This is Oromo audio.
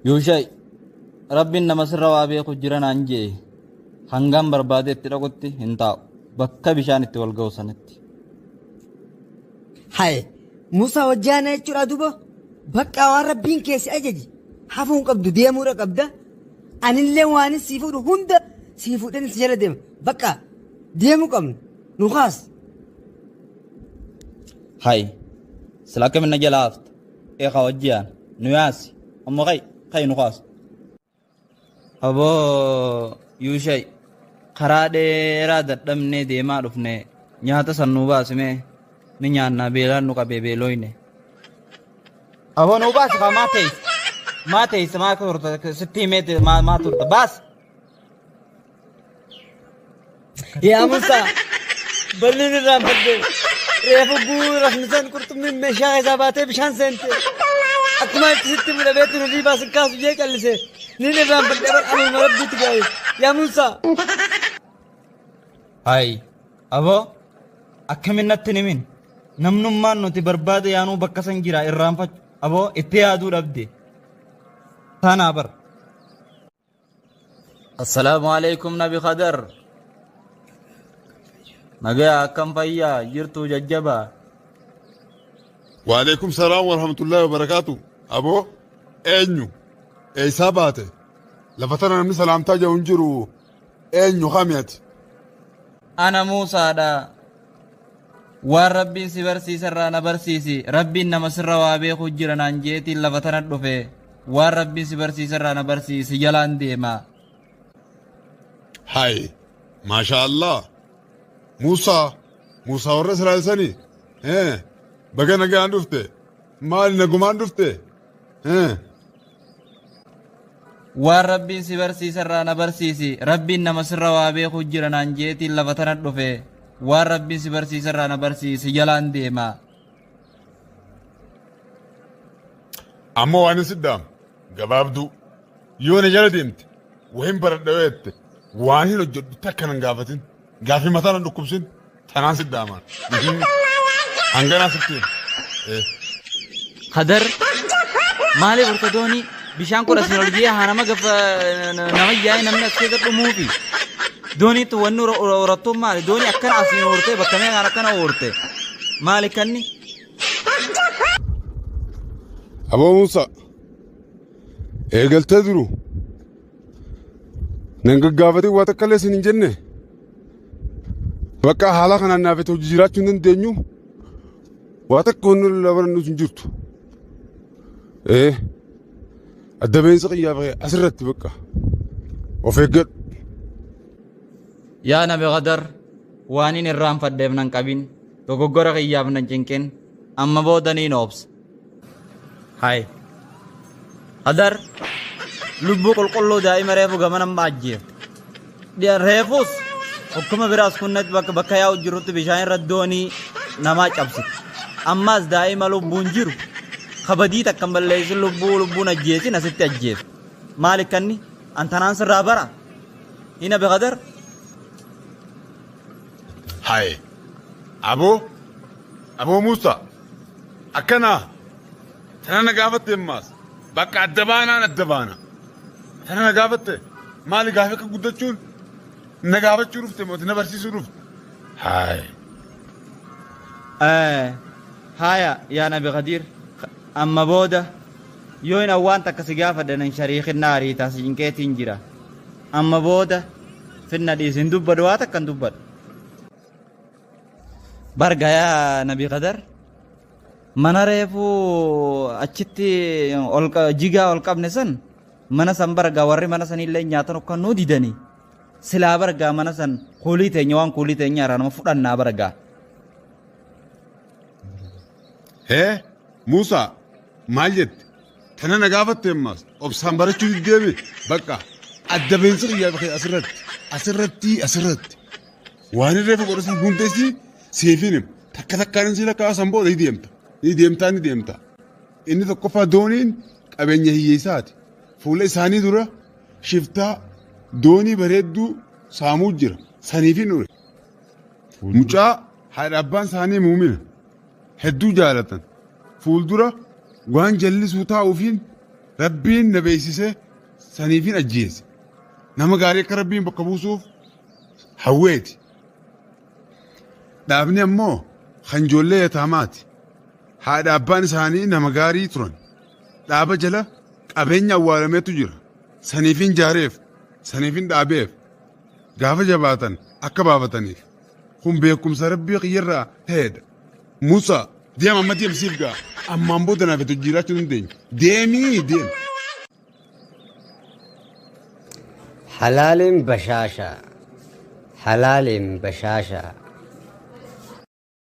Yuusha'i, Rabbiin nama sirra waa beeku jira naan je'e hangaan barbaadee itti dhaqutti hin taa'u. Bakka bishaan itti wal ga'u sanitti. Haye Musaa wajjaana jechuudha duuba bakka waan rabbiin kee si ajaje hafuu hin qabdu deemuudha qabda anillee waan sii fuudhu hunda sii fuudheen si jala deema bakka deemuu qabna nu kaas. Hay sila akkamin na jala hafta? Ee kaa wajjiyaan nu yaasi amma kai kai nu kaas. Aboo Yuusha'i karaa dheeraa dadhabnee deemaa dhufne nyaata san nuu baasi mee ni nyaannaa beelaan nu qabee beelooyne. Aboo nuu baasi kaa maa teessa maa teessa maa turta sitti himee maa turta baasi. Yaa Musaa balliin irraanfadhe reefu guura san qurxummiin meeshaa keessaa baatee bishaan seente. Akkuma itti sitti mudhabeetti nuti baasin kaasu jee callise. Niin irraanfadhe bar anuma rabbiitti gaa'e. Yaa Musaa. Hayi aboo akkamin natti hin himin namnummaan nuti barbaada yaanuu bakka san jira irraanfachu aboo itti yaaduu dhabde taanaa bar. Assalaamu alaikum Nabi Khadar. Nagaya akkam fayyaa jirtuu jajjabaa. Waalaikum salaam warahmatullahi wabarakaatu. Aboo eenyu eessaa baate lafa tana namni salaamtaa jedhu hin jiru eenyu kami ati? Ana Muusaadha. Waan Rabbiin si barsiise irraa na barsiisi. Rabbiin nama sirra waa beeku jira naan jeetiin lafa tana dhufe. Waan Rabbiin si barsiise irraa na barsiisi jalaan deema. Hay maashaa Allah Muusaa Muusaa warra Israa'el sanii ee baga nagaan dhufte maali nagumaan dhufte ee Waan Rabbiin si barsiise irraa na barsiisi. Rabbiin nama sirra waa beeku jira naan jeetiin lafa tana dhufe. Waan Rabbiin si barsiise irraa na barsiisi jalaan deema. Ammoo waan hin siddaamu gabaabduu yoo na jala deemte wahin baradha yoo jette waan hin hojjedhu takka nan gaafatin gaafii mataa nan dhukkubsin tanaan siddaamaan hanganaa sitti hima. Eh. Kadar maaliif horta doonii bishaan kun asiin ol jee haa nama gafa nama yaa'ee namni as keessa dhumuufi. Dooniitti wanni horattuun maali? Doonii akkana asiin hortee bakka meeqaan akkana horte? Maali kanni? Aboo Muusaa eegaltee duru nan gaggaafatee waa takka illee sin hin jenne bakka haala kanaan naaf itti hojii jiraachuu hin dandeenyu waa takka wanni lafa nuti hin jirtu. Ee adda beensa qiyyaa asirratti bakka of eeggadhu. Yaa Nabi Qadar waanin irraanfadheef nan qabin dogoggora kiyyaaf nan cinqin amma booda niin obsa. Hay. Qadar lubbuu qulqulluu daa'ima reefu gamana amma ajjeefte. Reefus hokkuma biraas kunnatti bakka bakka yaa'u jirutti bishaan irra doonii namaa cabsite. Ammaas daa'ima lubbuun jiru kabadii takka hin balleessin lubbuu lubbuun ajjeesin asitti ajjeefte. Maali kanni antanaan sirraa bara? Hina biqadar? Haye. Aboo. Aboo Muusaa. Akkanaa. Tana na gaafatte ammaas. Bakka adda baanaan adda baana. Tana na gaafatte. Maali gaafii akka guddachuun na gaafachuu dhufte moo na barsiisuu dhufte? Haye. Haya yaa Nabi Khadiir amma booda yoo hin waan takka si gaafadhe nan shariikin na ariitaa si cinqeetiin jira. Amma booda finna dhiisi hin dubbadhu waa takka hin dubbadhu. Barga yaa Nabi Qadar mana reefuu achitti ol jigaa ol qabne san mana san bargaa warri mana sanillee nyaatan ukkannuu didanii silaa bargaa mana san kuulii teenya waan kuulii teenya irraa nama fudhannaa bargaa. Hee Muusaa maal jette? Tana na gaafatte ammaas obsaan barachuu diddeemi bakka adda beensa kiyyaa kee asirratti asirratti asirratti waan irree godhu san hunda isii siifin hima takka takkaan isii lakkaa san booda ni deemta ni deemtaa ni deemta inni tokkoffaa dooniin qabeenya hiyyeessaati fuula isaanii dura shiftaa doonii bareedduu saamuu jira saniifin ture mucaa haadha abbaan isaanii muumina hedduu jaalatan fuuldura waan jallisuu taa'uufiin Rabbiin na beeksise saniifin ajjeese. Nama gaarii akka Rabbiin bakka buusuuf hawweeti. Dhaabni ammoo kan ijoollee yataamaati. Haadha abbaan isaanii nama gaarii turan. Dhaaba jala qabeenya awwaalameetu jira. Saniifin jaareef, saniifin dhaabeef. Gaafa jabaatan akka baafataniif. Kun beekumsa Rabbii kiyyarraa ta'edha. Musa, deem amma deem siif ga'a. Ammaan booda naaf itti jiraachuu dandeenya. Deemii deem. Halaaliin bashaasha. Halaaliin bashaasha.